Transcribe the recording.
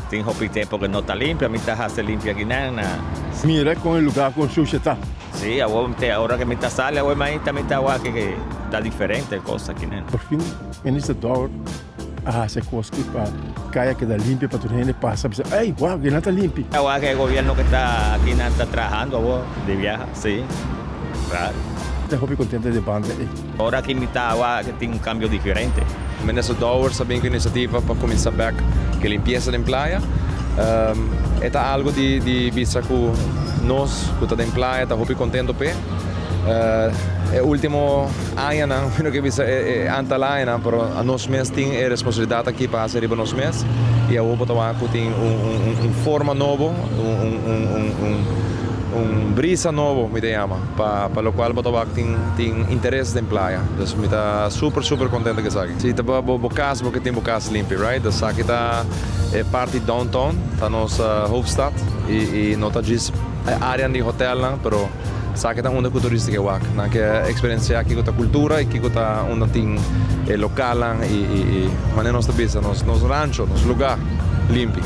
Tin hopi tempo ku no ta limpia, mi ta hasi limpia akinan na. Mira kon e lugá kon sushi ta. Sí, awor te ora ku mi ta sali awor mainta mi ta wak ku ta diferente kos akinan. Por fin Minister Dowers a hasi e kos ki pa kaya keda limpia pa tur hende pasa bisa ey wou kinan ta limpi. Awor e gobierno ku ta akinan ta trahando awor di biaha, sí, klaro. Ta hopi kontento di e banda ey. Ora ki mi ta wak tin un kambio diferente. Minister Dowers a bin ku inisiativa pa kuminsá bèk ku e limpiesa den playa. E ta algu di bisa ku nos ku ta den playa ta hopi kontento p'e. E último añanan, mi no ke bisa e antal añanan, pero nos mes tin e responsabilidat aki pa hasi riba nos mes i awor bo ta wak ku tin un forma nobo, un brisa nobo mi ta yama. Pa locual bo ta wak tin tin interes den playa. Dus mi ta super super contento cu esaki. Si ta bo bo cas bo ke tin bo cas limpi, right? Dus esaki ta e parti downtown, ta nos hoofdstad y y no ta djis e areanan di hotelnan pero esaki ta unda cu turista ke wak. Nan ke experiencia kico ta cultura y kico ta unda tin e localnan y y y manera nos ta bisa nos nos rancho, nos lugar limpi.